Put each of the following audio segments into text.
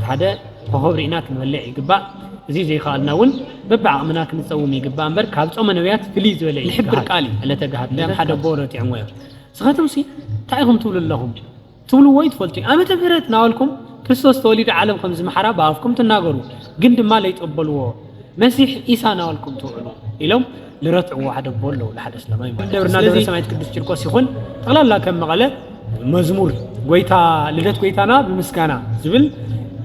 ሓደ ኮኸብ ርኢና ክንበልዕ ይግባእ። እዚ ዘይከኣልና እውን በብዓቕምና ክንጸውም ይግባእ እምበር፣ ካብ ጾመ ነቢያት ፍልይ ዝበለ እዩ። ዝሕብር ቃል እዩ። ዕለተ ገሃድ፣ ምክንያቱ ሓደ ኣቦ ረቲዖምዎ እዮም። ንስኻትኩም ሲ እንታይ ኢኹም ትብሉ ኣለኹም? ትብልዎ እዩ ትፈልጡ እዩ። ዓመተ ምህረት እናበልኩም ክርስቶስ ተወሊደ ዓለም ከም ዝመሓራ ብኣፍኩም ትናገሩ፣ ግን ድማ ለይትቕበልዎ። መሲሕ ኢሳ እናበልኩም ትውዕሉ ኢሎም ልረትዕዎ ሓደ ኣቦ ኣለዉ፣ ለሓደ ስለማይ ማለት እዩ። ደብርና ደብረ ስለዚ ሰማዕት ቅዱስ ቂርቆስ ይኹን ጠቕላላ ከም መቐለ መዝሙር ጎይታ፣ ልደት ጎይታና ብምስጋና ዝብል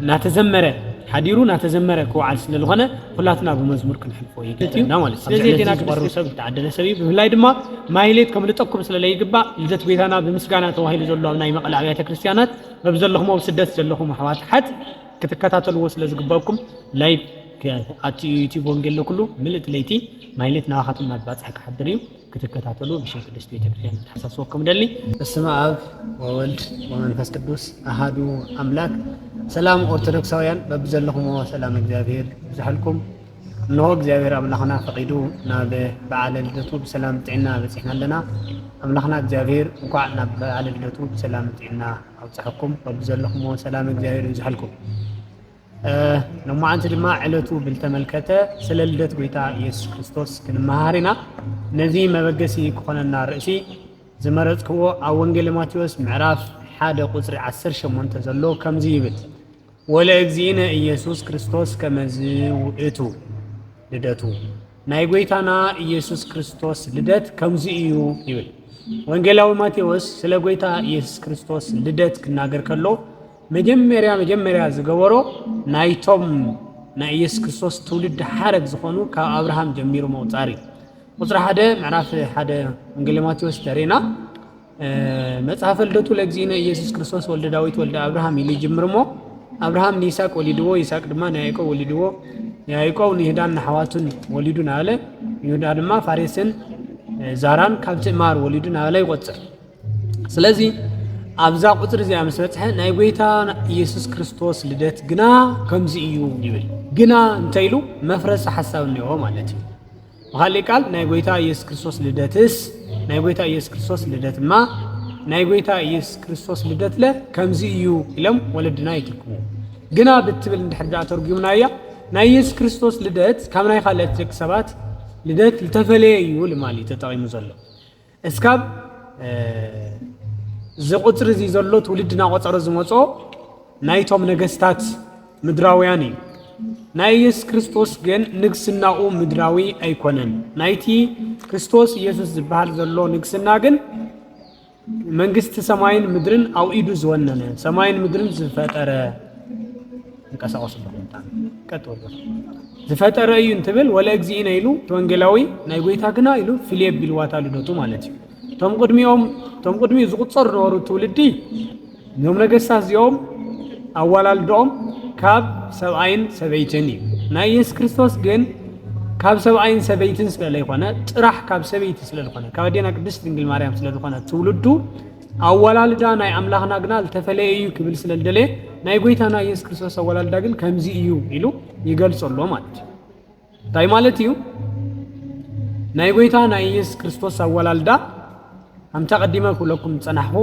እናተዘመረ ሓዲሩ እናተዘመረ ክውዓል ስለ ዝኾነ ኩላትና ብመዝሙር ክንሕልፎ ይግበና ማለት እዩ። ስለዚ ኣብዚ ዕለት ዜና እዚ ቅዱስ ዝቐርብ ሰብ ዝተዓደለ ሰብ እዩ። ብፍላይ ድማ ማሕሌት ከምልጠኩም ስለ ለይግባእ ልደት ጎይታና ብምስጋና ተባሂሉ ዘሎ ኣብ ናይ መቐለ ኣብያተ ክርስቲያናት በብዘለኹም ኣብ ስደት ዘለኹም ኣሕዋት ሓት ክትከታተልዎ ስለ ዝግበእኩም ላይቭ ኣቲ ዩቲዩብ ወንጌል ለኩሉ ምልእቲ ለይቲ ማሕሌት ናባኻትኩም እናባፅሐ ክሓድር እዩ። ክትከታተሉ ብሽም ቅድስት ቤተክርስቲያን ንተሓሳስበኩም ደሊ። በስመ አብ ወወልድ ወመንፈስ ቅዱስ አሃዱ አምላክ። ሰላም ኦርቶዶክሳውያን በብዘለኹምዎ ሰላም እግዚኣብሔር ይብዝሐልኩም። እንሆ እግዚኣብሔር ኣምላኽና ፈቒዱ ናብ በዓለ ልደቱ ብሰላም ጥዕና በፂሕና ኣለና። ኣምላኽና እግዚኣብሔር እንኳዕ ናብ በዓለ ልደቱ ብሰላም ጥዕና ኣውፅሐኩም። በብዘለኹምዎ ሰላም እግዚኣብሔር ይብዝሐልኩም። እ፣ ሎማዓንቲ ድማ ዕለቱ ብልተመልከተ ስለ ልደት ጎይታ ኢየሱስ ክርስቶስ ክንመሃር ኢና። ነዚ መበገሲ ክኾነና ርእሲ ዝመረጽክዎ ኣብ ወንጌል ማቴዎስ ምዕራፍ ሓደ ቁጽሪ ዓሰርተ ሸሞንተ ዘሎ ከምዚ ይብል፣ "ወለእግዚእነ ኢየሱስ ክርስቶስ ከመዝ ውእቱ ልደቱ፣ ናይ ጎይታና ኢየሱስ ክርስቶስ ልደት ከምዚ እዩ" ይብል። ወንጌላዊ ማቴዎስ ስለ ጎይታ ኢየሱስ ክርስቶስ ልደት ክናገር ከሎ መጀመርያ መጀመርያ ዝገበሮ ናይቶም ናይ ኢየሱስ ክርስቶስ ትውልዲ ሓረግ ዝኾኑ ካብ ኣብርሃም ጀሚሩ ምቑጻር እዩ። ቁጽሪ ሓደ ምዕራፍ ሓደ ወንጌል ማቴዎስ ተሪና፣ እ፣ መጽሐፈ ልደቱ ለእግዚእነ ኢየሱስ ክርስቶስ ወልደ ዳዊት ወልደ ኣብርሃም ኢሉ ይጅምር እሞ፣ ኣብርሃም ንይስሐቅ ወሊድዎ፣ ይስሐቅ ድማ ንያዕቆብ ወሊድዎ፣ ያዕቆብ ንይሁዳን ንሓዋቱን ወሊዱ እናበለ፣ ይሁዳ ድማ ፋሬስን፣ እ፣ ዛራን ካብ ትእማር ወሊዱ እናበለ ይቆጽር። ስለዚ ኣብዛ ቁጽሪ እዚኣ ምስ በጽሐ ናይ ጎይታ ኢየሱስ ክርስቶስ ልደት ግና ከምዚ እዩ ይብል። ግና እንተ ኢሉ መፍረሲ ሓሳብ እኒኦ ማለት እዩ። ብኻሊእ ቃል ናይ ጎይታ ኢየሱስ ክርስቶስ ልደትስ፣ ናይ ጎይታ ኢየሱስ ክርስቶስ ልደትማ፣ ናይ ጎይታ ኢየሱስ ክርስቶስ ልደትለ ከምዚ እዩ ኢሎም ወለድና ይትርጉሙ። ግና ብትብል እንድሕር ደኣ ተርጉምናያ፣ ናይ ኢየሱስ ክርስቶስ ልደት ካብ ናይ ካልኦት ደቂ ሰባት ልደት ዝተፈለየ እዩ ልማል እዩ ተጠቒሙ ዘሎ። እስካብ፣ እ፣ እዚ ቁጽሪ እዚ ዘሎ ትውልዲ እናቆጸረ ዝመጾ ናይቶም ነገስታት ምድራውያን እዩ። ናይ ኢየሱስ ክርስቶስ ግን ንግስናኡ ምድራዊ ኣይኮነን። ናይቲ ክርስቶስ ኢየሱስ ዝበሃል ዘሎ ንግስና ግን መንግስቲ ሰማይን ምድርን ኣብ ኢዱ ዝወነነ፣ ሰማይን ምድርን ዝፈጠረ፣ ይንቀሳቐሱ ኣለኹም፣ ብጣዕሚ ቀጥ በሉ። ዝፈጠረ እዩ እንትብል፣ ወለ እግዚእነ ኢሉ፣ እቲ ወንጌላዊ ናይ ጎይታ ግና ኢሉ ፍልይ ኣቢልዋ እታ ልደቱ ማለት እዩ። እቶም ቅድሚኦም፣ እቶም ቅድሚኡ ዝቑጸሩ ዝነበሩ ትውልዲ፣ እዞም ነገስታት እዚኦም ኣወላልድኦም ካብ ሰብኣይን ሰበይትን እዩ። ናይ ኢየሱስ ክርስቶስ ግን ካብ ሰብኣይን ሰበይትን ስለ ለይኮነ፣ ጥራሕ ካብ ሰበይቲ ስለ ዝኾነ፣ ካብ ኣዴና ቅድስት ድንግል ማርያም ስለ ዝኾነ ትውልዱ፣ ኣወላልዳ ናይ ኣምላኽና ግና ዝተፈለየ እዩ ክብል ስለ ዝደለየ፣ ናይ ጎይታና ኢየሱስ ክርስቶስ ኣወላልዳ ግን ከምዚ እዩ ኢሉ ይገልጾ ኣሎ ማለት እዩ። እንታይ ማለት እዩ? ናይ ጎይታ ናይ ኢየሱስ ክርስቶስ ኣወላልዳ፣ ከምቲ ኣቐዲመ ክብለኩም ዝጸናሕኩ፣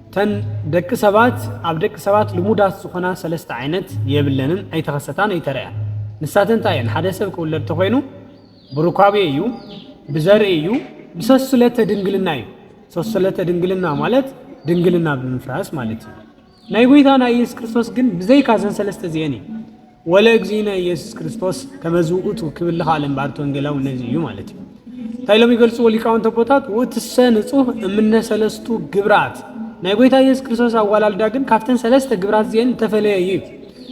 እተን ደቂ ሰባት፣ ኣብ ደቂ ሰባት ልሙዳት ዝኾና ሰለስተ ዓይነት የብለንን፣ ኣይተኸሰታን፣ ኣይተረኣያን። ንሳተን እንታይ እየን? ሓደ ሰብ ክውለድ ተኾይኑ፣ ብሩካቤ እዩ፣ ብዘርኢ እዩ፣ ብሰስለተ ድንግልና እዩ። ሰስለተ ድንግልና ማለት ድንግልና ብምፍራስ ማለት እዩ። ናይ ጎይታ ናይ ኢየሱስ ክርስቶስ ግን ብዘይካ እዘን ሰለስተ እዚአን እዩ። ወለ እግዚእነ ኢየሱስ ክርስቶስ ከመ ዝውእቱ ክብል ልኻል እምበኣር እቲ ወንጌላዊ ነዚ እዩ ማለት እዩ። እንታይ ኢሎም ይገልጽዎ ሊቃውንት ኣቦታት? ውእትሰ ንጹህ እምነ ሰለስቱ ግብራት። ናይ ጎይታ ኢየሱስ ክርስቶስ ኣዋላልዳ ግን ካብተን ሰለስተ ግብራት እዚአን ዝተፈለየ እዩ።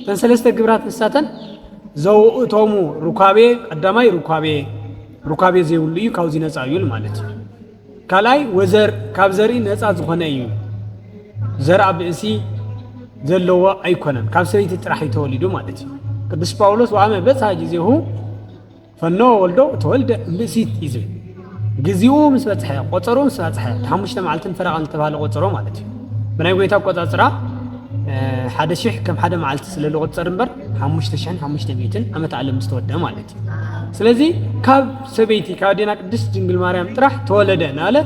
እተን ሰለስተ ግብራት ንሳተን ዘውእቶሙ ሩካቤ፣ ቀዳማይ ሩካቤ፣ ሩካቤ ዘይብሉ እዩ፣ ካብዚ ነጻ እዩ ማለት እዩ። ካልኣይ ወዘር፣ ካብ ዘርኢ ነጻ ዝኾነ እዩ። ዘርኣ ብእሲ ዘለዎ ኣይኮነን፣ ካብ ሰበይቲ ጥራሕ እዩ ተወሊዱ ማለት እዩ። ቅዱስ ጳውሎስ ወኣመ በጽሐ ጊዜሁ ፈኖ ወልዶ ተወልደ እምብእሲት እዩ ዝብል። ግዜኡ ምስ በጽሐ፣ ቆጸርኡ ምስ በጽሐ፣ እቲ ሓሙሽተ መዓልትን ፈረቓን ዝተባህለ ቆጸሮ ማለት እዩ። ብናይ ጎይታ ኣቆጻጽራ፣ እ፣ ሓደ ሺሕ ከም ሓደ መዓልቲ ስለ ዝቆጸር እምበር፣ ሓሙሽተ ሽሕን ሓሙሽተ ሚእትን ዓመት ዓለም ምስ ተወድአ ማለት እዩ። ስለዚ ካብ ሰበይቲ፣ ካብ ኣዴና ቅድስት ድንግል ማርያም ጥራሕ ተወለደ እናበለ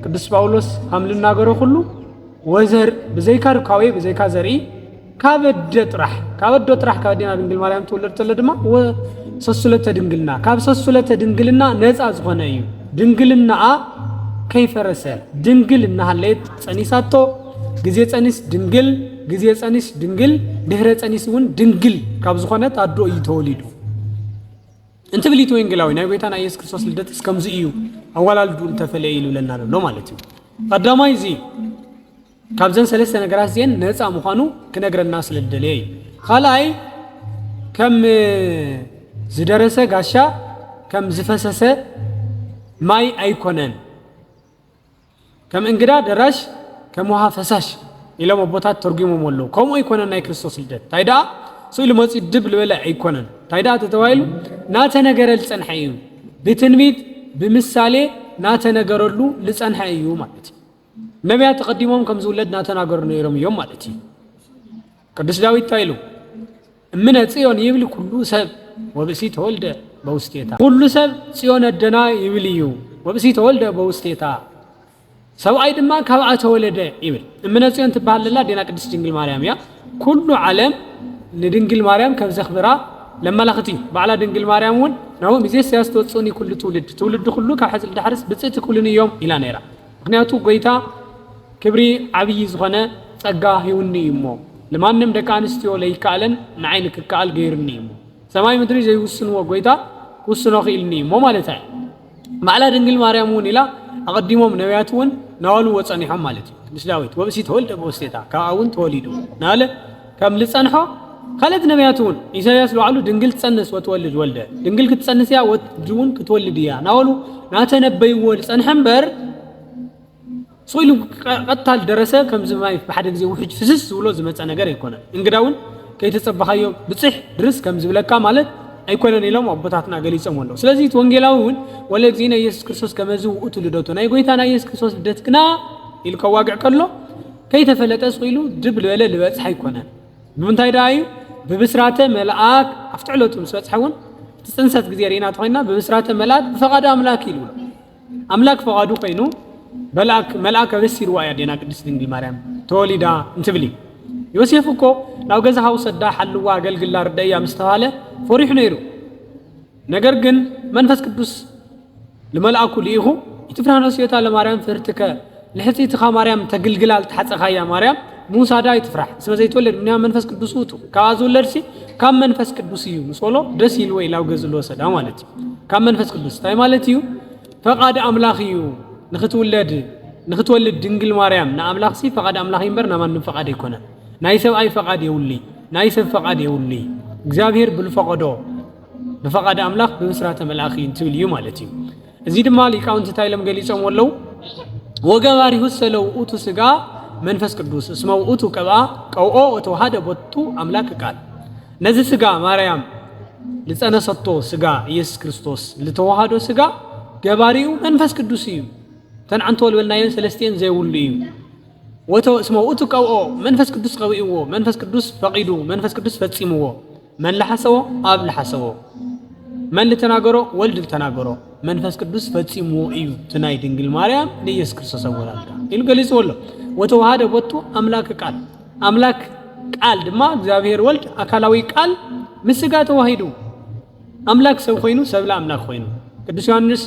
ቅዱስ ጳውሎስ ከም ዝናገሮ ኩሉ፣ ወዘር ብዘይካ ርካቤ፣ ብዘይካ ዘርኢ፣ ካብ ኣደ ጥራሕ ካብ ኣዶ ጥራሕ ካብ ኣዴና ድንግል ማርያም ትውለድ ተሎ ድማ ወ- ሰሱለተ ድንግልና ካብ ሰሱለተ ድንግልና ነፃ ዝኾነ እዩ። ድንግልናኣ ከይፈረሰ ድንግል እናሃለየት ጸኒሳቶ ግዜ ጸኒስ ድንግል ግዜ ጸኒስ ድንግል ድህረ ጸኒስ እውን ድንግል ካብ ዝኾነት ኣዶ እዩ ተወሊዱ እንትብል እቲ ወንጌላዊ። ናይ ጎይታና ኢየሱስ ክርስቶስ ልደትስ ከምዚ እዩ ኣወላልድኡ እንተፈለየ ኢሉ ብለና ዘሎ ማለት እዩ። ቀዳማይ እዚ ካብዘን ሰለስተ ነገራት እዚአን ነፃ ምዃኑ ክነግረና ስለ ዝደለየ እዩ። ካልኣይ ከም ዝደረሰ ጋሻ ከም ዝፈሰሰ ማይ ኣይኮነን፣ ከም እንግዳ ደራሽ ከም ውሃ ፈሳሽ ኢሎም ኣቦታት ተርጉሞም ኣለዉ። ከምኡ ኣይኮነን ናይ ክርስቶስ ልደት። እንታይ ደኣ ስኢሉ መፂኡ ድብ ዝበለ ኣይኮነን። እንታይ ደኣ ተተባሂሉ ናተነገረ ዝፀንሐ እዩ። ብትንቢት ብምሳሌ ናተነገረሉ ዝፀንሐ እዩ ማለት እዩ። ነቢያት ተቐዲሞም ከም ዝውለድ ናተናገሩ ነይሮም እዮም ማለት እዩ። ቅዱስ ዳዊት እንታይ ኢሉ? እምነ ጽዮን ይብል ኩሉ ሰብ ወብእሲ ተወልደ በውስቴታ። ኩሉ ሰብ ጽዮን ኣደና ይብል እዩ ወብእሲ ተወልደ በውስቴታ። ሰብኣይ ድማ ካብኣ ተወለደ ይብል። እምነ ጽዮን ትበሃል ዘላ ኣዴና ቅድስት ድንግል ማርያም እያ። ኩሉ ዓለም ንድንግል ማርያም ከም ዘኽብራ ለመላኽት እዩ። ባዕላ ድንግል ማርያም እውን ናሁ ሚዜ ሰያስ ተወፅኡኒ ኩሉ ትውልድ ትውልድ ኩሉ ካብ ሕፅል ዳሕርስ ብፅእቲ ክብሉኒ እዮም ኢላ ነይራ። ምክንያቱ ጎይታ ክብሪ ዓብዪ ዝኾነ ጸጋ ሂውኒ እዩ እሞ ለማንም ደቂ ኣንስትዮ ለይከኣለን ንዓይ ንክከኣል ገይሩኒ እዩ እሞ ሰማይ ምድሪ ዘይውስንዎ ጎይታ ክውስኖ ክኢልኒ እዩ እሞ ማለት እዩ። ማዕላ ድንግል ማርያም እውን ኢላ ኣቐዲሞም ነቢያት እውን ናበልዎ ጸኒሖም ማለት እዩ። ቅዱስ ዳዊት ወብእሲ ተወልደ በወስቴታ ካብኣ እውን ተወሊዱ ናለ ከም ልጸንሖ ካልእት ነቢያት እውን ኢሳያስ ባዕሉ ድንግል ትጸንስ ወትወልድ ወልደ ድንግል ክትጸንስ እያ ወዲ እውን ክትወልድ እያ ናበሉ ናተነበይዎ ዝጸንሐ እምበር ስቕ ኢሉ ቀጥታ ዝደረሰ ከምዚ ማይ ብሓደ ግዜ ውሕጅ ፍስስ ዝብሎ ዝመፀ ነገር ኣይኮነን። እንግዳ እውን ከይተፀበኻዮ ብፅሕ ድርስ ከም ዝብለካ ማለት ኣይኮነን ኢሎም ኣቦታትና ገሊፆም ኣለዉ። ስለዚ እቲ ወንጌላዊ እውን ወለ እግዚኣብነ ኢየሱስ ክርስቶስ ከመዚ ውእቱ ልደቱ ናይ ጎይታ ናይ ኢየሱስ ክርስቶስ ልደት ግና ኢሉ ከዋግዕ ከሎ ከይተፈለጠ ስቕ ኢሉ ድብ ዝበለ ዝበፅሕ ኣይኮነን። ብምንታይ ደኣ እዩ? ብብስራተ መልኣክ ኣብቲ ዕለቱ ምስ በፅሐ እውን እቲ ፅንሰት ግዜ ርኢና ተኾይንና ብብስራተ መልኣክ ብፈቓዱ ኣምላክ ኢሉ ብሎ ኣምላክ ፈቓዱ ኮይኑ መልኣክ መልኣክ ኣበሲርዋ እያ ኣዴና ቅድስት ድንግል ማርያም ተወሊዳ እንትብል እዩ። ዮሴፍ እኮ ናብ ገዛኻ ውሰዳ ሓልዋ ኣገልግላ ርደእያ ምስ ተባሃለ ፈሪሑ ነይሩ። ነገር ግን መንፈስ ቅዱስ ንመልኣኩ ልኢኹ ኢትፍራህ ነስዮታ ለማርያም ፍርትከ ንሕፅይትኻ ማርያም ተግልግላ ልትሓፀኻያ ማርያም ምውሳዳ ኣይትፍራሕ እስመ ዘይትወለድ እምኒሃ መንፈስ ቅዱስ ውእቱ ካብኣ ዝውለድሲ ካብ መንፈስ ቅዱስ እዩ ምስ በሎ ደስ ኢልዎ ኢላ ኣብ ገዝሉ ወሰዳ ማለት እዩ። ካብ መንፈስ ቅዱስ እንታይ ማለት እዩ? ፈቓድ ኣምላኽ እዩ። ንኽትውለድ ንኽትወልድ ድንግል ማርያም ንኣምላኽሲ ፈቓድ ኣምላኽ እዩ እምበር ናይ ማንም ፈቓድ ኣይኮነን። ናይ ሰብኣይ ፈቓድ የውሊ ናይ ሰብ ፈቓድ የውሊ እግዚኣብሔር ብልፈቐዶ ብፈቓድ ኣምላኽ ብብስራተ መልኣኽ እዩ እንትብል እዩ ማለት እዩ። እዚ ድማ ሊቃውንቲ እንታይ ኢሎም ገሊጾም ኣለዉ? ወገባሪሁ ሰለ ውእቱ ስጋ መንፈስ ቅዱስ እስመ ውእቱ ቀብኣ ቀብኦ ወተዋሃደ ቦቱ ኣምላክ ቃል። ነዚ ስጋ ማርያም ዝጸነሰቶ ስጋ ኢየሱስ ክርስቶስ ዝተዋሃዶ ስጋ ገባሪኡ መንፈስ ቅዱስ እዩ። ተን ዓንቶ ልበልናየን ሰለስቲኤን ዘይብሉ እዩ። ወተ እስመ ውእቱ ቀብኦ መንፈስ ቅዱስ ቀብእዎ መንፈስ ቅዱስ ፈቒዱ መንፈስ ቅዱስ ፈጺምዎ። መን ለሓሰቦ ኣብ ለሓሰቦ መን ልተናገሮ ወልድ ልተናገሮ መንፈስ ቅዱስ ፈጺምዎ እዩ። እቲ ናይ ድንግል ማርያም ንኢየሱስ ክርስቶስ ኣወላልዳ ኢሉ ገሊጽዎ ኣሎ። ወተዋሃደ ቦቱ ኣምላክ ቃል ኣምላክ ቃል ድማ እግዚኣብሔር ወልድ ኣካላዊ ቃል ምስ ስጋ ተዋሂዱ ኣምላክ ሰብ ኮይኑ ሰብ ለኣምላክ ኮይኑ ቅዱስ ዮሃንስ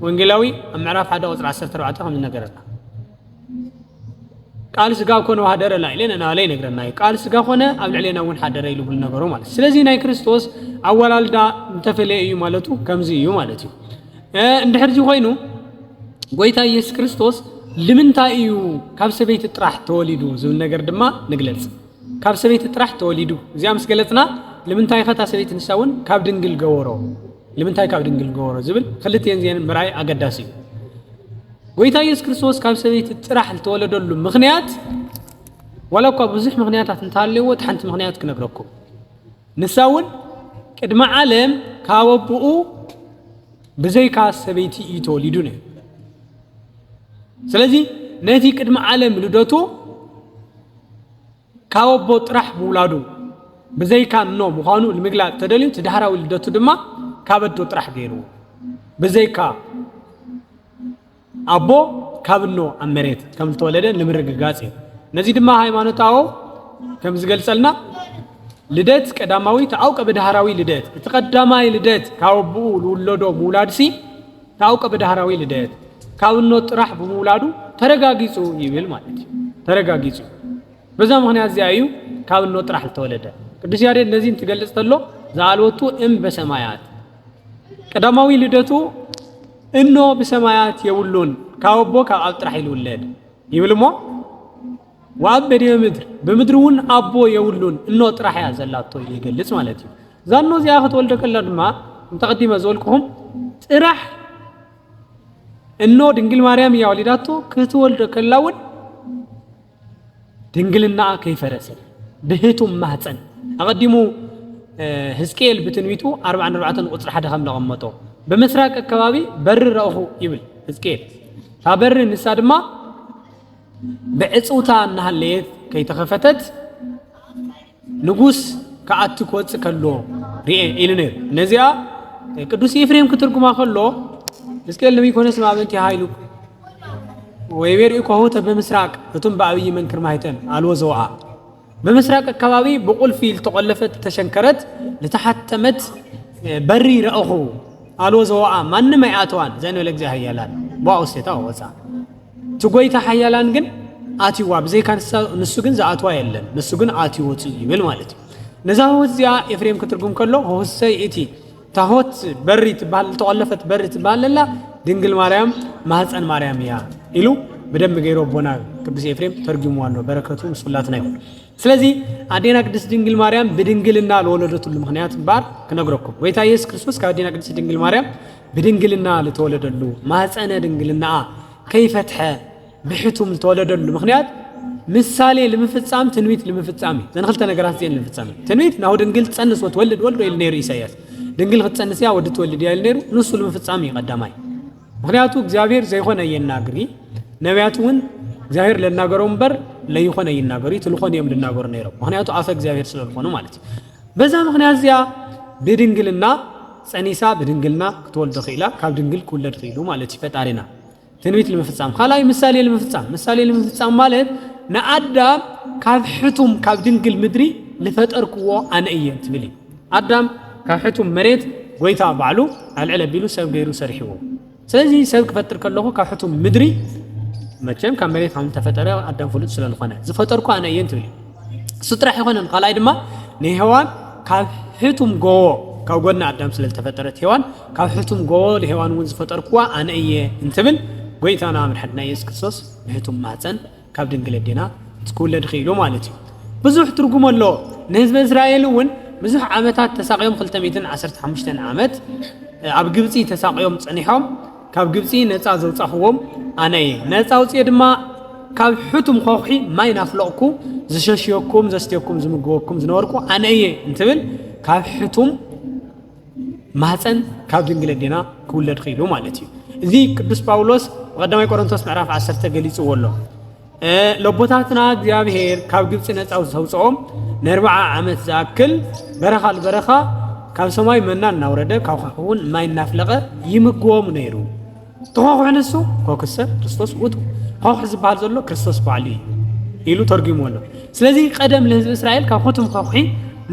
ወንጌላዊ ኣብ ምዕራፍ ሓደ ቁፅሪ ዓሰርተ ኣርባዕተ ከም ዝነገረና ቃል ስጋ ኮነ ወሃደረ ላይሌ ነናለ ይነግረና እዩ። ቃል ስጋ ኮነ ኣብ ልዕሌና እውን ሓደረ ኢሉ ብሉ ነገሩ ማለት ስለዚህ ናይ ክርስቶስ ኣወላልዳ እንተፈለየ እዩ ማለቱ ከምዚ እዩ ማለት እዩ። እንድሕር እዚ ኮይኑ ጎይታ ኢየሱስ ክርስቶስ ልምንታይ እዩ ካብ ሰበይቲ ጥራሕ ተወሊዱ ዝብል ነገር ድማ ንግለጽ። ካብ ሰበይቲ ጥራሕ ተወሊዱ እዚኣ ምስ ገለጽና ልምንታይ ኸታ ሰበይቲ ንሳ እውን ካብ ድንግል ገበሮ ልምንታይ ካብ ድንግል ገበሮ ዝብል ክልቲኤን ዚአን ምርኣይ ኣገዳሲ እዩ። ጎይታ ኢየሱስ ክርስቶስ ካብ ሰበይቲ ጥራሕ ዝተወለደሉ ምኽንያት ዋላ እኳ ብዙሕ ምኽንያታት እንተሃለዎ እቲ ሓንቲ ምኽንያት ክነግረኩም። ንሳ እውን ቅድሚ ዓለም ካብ ኣቦኡ ብዘይካ ሰበይቲ እዩ ተወሊዱ ነይሩ። ስለዚ ነቲ ቅድሚ ዓለም ልደቱ ካብ ኣቦ ጥራሕ ምውላዱ ብዘይካ እኖ ምዃኑ ንምግላፅ ተደልዩ እቲ ዳህራዊ ልደቱ ድማ ካብ ኣዶ ጥራሕ ገይርዎ ብዘይካ ኣቦ ካብ እኖ ኣብ መሬት ከም ዝተወለደ ንምርግጋፅ እዩ። ነዚ ድማ ሃይማኖታዊ ከም ዝገልጸልና፣ ልደት ቀዳማዊ ተአውቀ በዳህራዊ ልደት፣ እቲ ቀዳማይ ልደት ካብ ኣቦኡ ዝውለዶ ምውላድሲ ተአውቀ በዳህራዊ ልደት፣ ካብ እኖ ጥራሕ ብምውላዱ ተረጋጊጹ ይብል ማለት እዩ። ተረጋጊጹ። በዛ ምኽንያት እዚኣ እዩ ካብ እኖ ጥራሕ ዝተወለደ። ቅዱስ ያሬድ ነዚ እንትገልጽ ተሎ፣ "ዘአልወቱ እም በሰማያት"፣ ቀዳማዊ ልደቱ እኖ ብሰማያት የብሉን፣ ካብ ኣቦ ካብ ኣብ ጥራሕ ይልውለድ ይብል እሞ፣ "ወአብ በዲበ ምድር"፣ ብምድሪ እውን ኣቦ የብሉን፣ እኖ ጥራሕ እያ ዘላቶ ኢሉ ይገልጽ ማለት እዩ። እዛ እኖ እዚኣ ክትወልደ ከላ ድማ፣ እንተቐዲመ ዝበልኩኹም ጥራሕ እኖ ድንግል ማርያም እያ ወሊዳቶ፣ ክትወልደ ከላ እውን ድንግልናኣ ከይፈረሰ ብህቱም ማህፀን። ኣቐዲሙ፣ እ፣ ህዝቅኤል ብትንቢቱ ኣርባዓን ኣርባዕተን ቁፅሪ ሓደ ከም ዘቐመጦ፣ "ብምስራቅ ኣከባቢ በሪ ረእኹ" ይብል ህዝቅኤል። እታ በሪ ንሳ ድማ ብዕፅውታ እናሃለየት ከይተኸፈተት ንጉስ ክኣቲ ክወፅእ ከሎ ርኤ ኢሉ ነይሩ። ነዚኣ ቅዱስ ኤፍሬም ክትርጉማ ከሎ፣ ህዝቅኤል ንሚኮኖስ ማእበንቲ ሃይሉ ወይቤ ርኢኮ ሆተ በምስራቅ፣ እቱም በአብይ መንክር ማህተም አልወ ዘወአ። በምስራቅ አካባቢ ብቁልፊ ልተቆለፈት፣ ተሸንከረት፣ ልተሓተመት በሪ ረእኹ። አልወ ዘወአ፣ ማንም ኣይኣተዋን። ዘእንበለ እግዚኣብሔር ሓያላን ብኣኡ ውስቴታ ወፃ። እቲ ጎይታ ሓያላን ግን ኣትዋ፣ ብዘይካ ንሳ፣ ንሱ ግን ዝኣትዋ የለን። ንሱ ግን ኣትዩ ወፅኡ ይብል ማለት እዩ። ነዛ ህውት እዚኣ ኤፍሬም ክትርጉም ከሎ፣ ህውሰይ እቲ ታሆት በሪ ትበሃል፣ ዝተቆለፈት በሪ ትበሃል ዘላ ድንግል ማርያም ማህፀን ማርያም እያ ኢሉ ብደንብ ገይሩ ኣቦና ቅዱስ ኤፍሬም ተርጉምዋ ኣሎ። በረከቱ ምስ ኩላትና ይኹን። ስለዚ ኣዴና ቅድስት ድንግል ማርያም ብድንግልና ለወለደትሉ ምኽንያት እምበኣር ክነግረኩም። ጎይታ ኢየሱስ ክርስቶስ ካብ ኣዴና ቅድስት ድንግል ማርያም ብድንግልና ዝተወለደሉ፣ ማህፀነ ድንግልናኣ ከይፈትሐ ብሕቱም ዝተወለደሉ ምኽንያት ምሳሌ ልምፍጻም፣ ትንቢት ልምፍጻም እዩ። እዘን ክልተ ነገራት እዚአን ልምፍጻም እዩ። ትንቢት ናሁ ድንግል ትጸንስ ወትወልድ ወልዶ ኢሉ ነይሩ ኢሳይያስ። ድንግል ክትጸንስ እያ ወዲ ትወልድ እያ ኢሉ ነይሩ። ንሱ ልምፍጻም እዩ ቀዳማይ። ምኽንያቱ እግዚኣብሔር ዘይኾነ የናግሪ፣ ነቢያት እውን እግዚኣብሔር ለናገረው እምበር ለይኾነ ይናገሩ፣ እቲ ልኾነ እዮም ልናገሩ ነይሮም። ምኽንያቱ ኣፈ እግዚኣብሔር ስለ ዝኾኑ ማለት እዩ። በዛ ምኽንያት እዚኣ ብድንግልና ጸኒሳ ብድንግልና ክትወልዶ ኽኢላ፣ ካብ ድንግል ክውለድ ኽኢሉ ማለት እዩ ፈጣሪና። ትንቢት ልምፍጻም። ካልኣይ ምሳሌ ልምፍጻም። ምሳሌ ልምፍጻም ማለት ንኣዳም ካብ ሕቱም ካብ ድንግል ምድሪ ልፈጠርክዎ ኣነ እየ እንትብል እዩ። ኣዳም ካብ ሕቱም መሬት ጎይታ ባዕሉ ኣልዕል ኣቢሉ ሰብ ገይሩ ሰሪሕዎ። ስለዚ ሰብ ክፈጥር ከለኹ ካብ ሕቱም ምድሪ፣ መቸም ካብ መሬት ከም ዝተፈጠረ ኣዳም ፍሉጥ ስለ ዝኾነ፣ ዝፈጠርኩ ኣነ እየ እንትብል እዩ። እሱ ጥራሕ ኣይኮነን፣ ካልኣይ ድማ ንሄዋን ካብ ሕቱም ጎቦ፣ ካብ ጎኒ ኣዳም ስለ ዝተፈጠረት ሄዋን፣ ካብ ሕቱም ጎቦ ንሄዋን እውን ዝፈጠርኩዋ ኣነ እየ እንትብል ጎይታና መድሓኒትና ኢየሱስ ክርስቶስ ብሕቱም ማህፀን ካብ ድንግል ኣዴና ክውለድ ኽኢሉ ማለት እዩ። ብዙሕ ትርጉም ኣሎ። ንህዝቢ እስራኤል እውን ብዙሕ ዓመታት ተሳቕዮም፣ ክልተ ሚእትን ዓሰርተ ሓሙሽተን ዓመት ኣብ ግብፂ ተሳቕዮም ፀኒሖም፣ ካብ ግብፂ ነፃ ዘውፃኽዎም ኣነ እየ። ነፃ ኣውፅኤ ድማ ካብ ሕቱም ኾኽሒ ማይ ናፍለቕኩ ዝሸሽየኩም፣ ዘስትየኩም፣ ዝምግበኩም ዝነበርኩ ኣነ እየ እንትብል ካብ ሕቱም ማህፀን ካብ ድንግል ኣዴና ክውለድ ኽኢሉ ማለት እዩ። እዚ ቅዱስ ጳውሎስ ብቀዳማይ ቆሮንቶስ ምዕራፍ ዓሰርተ ገሊጽዎ ኣሎ። እ፣ ለቦታትና እግዚኣብሔር ካብ ግብፂ ነፃ ዘውፅኦም ንኣርብዓ ዓመት ዝኣክል በረኻ ንበረኻ ካብ ሰማይ መና እናውረደ ካብ ኳሕ እውን ማይ እናፍለቐ ይምግቦም ነይሩ። እቲ ኾኽሒ ንሱ ኮክሰ ክርስቶስ ውእቱ። ኾኽሒ ዝበሃል ዘሎ ክርስቶስ ባዕሉ እዩ ኢሉ ተርጉምዎ ኣሎ። ስለዚ ቀደም ንህዝቢ እስራኤል ካብ ሕቱም ኾኽሒ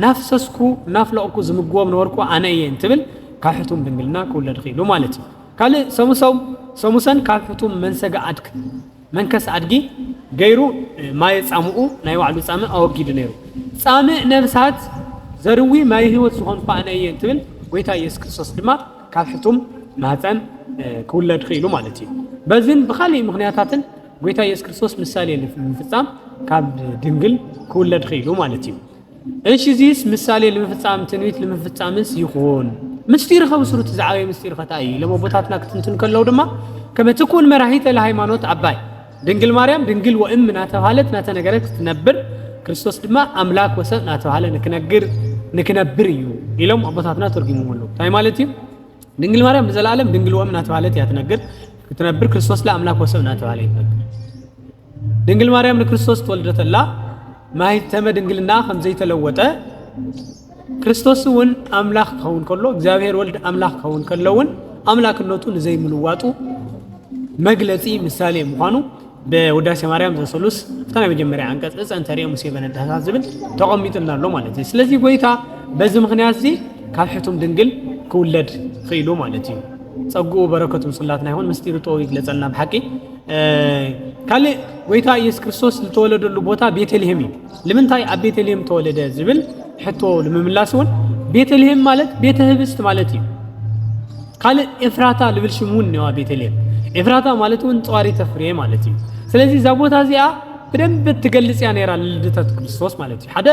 ናፍሰስኩ፣ ናፍለቕኩ ዝምግቦም ነበርኩ ኣነ እየ እንትብል ካብ ሕቱም ድንግልና ክውለድ ኽኢሉ ማለት እዩ። ካልእ ሰሙሶም፣ ሰሙሰን ካብ ሕቱም መንሰገ ኣድግ፣ መንከስ ኣድጊ ገይሩ ማየ ጻምኡ ናይ ባዕሉ ጻምእ ኣወጊዱ ነይሩ። ጻምእ ነፍሳት ዘርዊ ማየ ህይወት ዝኾንኩ ኣነ እየ እንትብል ጎይታ ኢየሱስ ክርስቶስ ድማ ካብ ሕቱም ማህፀን፣ እ፣ ክውለድ ኽኢሉ ማለት እዩ። በዝን ብኻሊእ ምኽንያታትን ጎይታ ኢየሱስ ክርስቶስ ምሳሌ ንምፍጻም ካብ ድንግል ክውለድ ኽኢሉ ማለት እዩ። እሺ፣ እዚስ ምሳሌ ንምፍጻም ትንቢት ንምፍጻምስ ይኹን። ምስጢር ኸብስሩ እቲ ዝዓበየ ምስጢር ኸታ እዩ ኢሎም ኣቦታትና ክትንትን ከለዉ ድማ፣ ከመ ትኩን መራሂተ ለሃይማኖት ኣባይ ድንግል ማርያም ድንግል ወእም እናተባህለት እናተነገረት ክትነብር፣ ክርስቶስ ድማ ኣምላክ ወሰብ እናተባህለ ንክነግር፣ ንክነብር እዩ ኢሎም ኣቦታትና ተርጉሞም ኣለዉ። እንታይ ማለት እዩ? ድንግል ማርያም ንዘለኣለም ድንግል ወእም እናተባህለት እያ ትነግር፣ ክትነብር፣ ክርስቶስ ለኣምላክ ወሰብ እናተባህለ ይትነግር። ድንግል ማርያም ንክርስቶስ ትወልደተላ ማህተመ ድንግልና ከም ዘይተለወጠ፣ ክርስቶስ እውን ኣምላኽ ክኸውን ከሎ፣ እግዚኣብሔር ወልድ ኣምላኽ ክኸውን ከሎ እውን ኣምላክነቱ ንዘይምልዋጡ መግለጺ ምሳሌ ምዃኑ ብውዳሴ ማርያም ዘሰሉስ ኣብታ ናይ መጀመርያ ዓንቀጽ እፀ እንተሪኦ ሙሴ በነዳታት ዝብል ተቐሚጡልና ኣሎ ማለት እዩ። ስለዚ ጎይታ በዚ ምኽንያት እዚ ካብ ሕቱም ድንግል ክውለድ ክኢሉ ማለት እዩ። ጸግኡ በረከቱ ምስላትና ይኹን። ምስጢሩ ጥበቡ ይግለጸልና ብሓቂ። ካልእ ጎይታ ኢየሱስ ክርስቶስ ዝተወለደሉ ቦታ ቤተልሔም እዩ። ንምንታይ ኣብ ቤተልሔም ተወለደ ዝብል ሕቶ ንምምላስ እውን ቤተልሔም ማለት ቤተ ህብስት ማለት እዩ። ካልእ ኤፍራታ ልብል ሽም እውን እኒዋ ቤተልሔም። ኤፍራታ ማለት እውን ጸዋሪተ ፍሬ ማለት እዩ። ስለዚ እዛ ቦታ እዚኣ ብደንብ ትገልጽ እያ ነይራ ልደት ክርስቶስ ማለት እዩ። ሓደ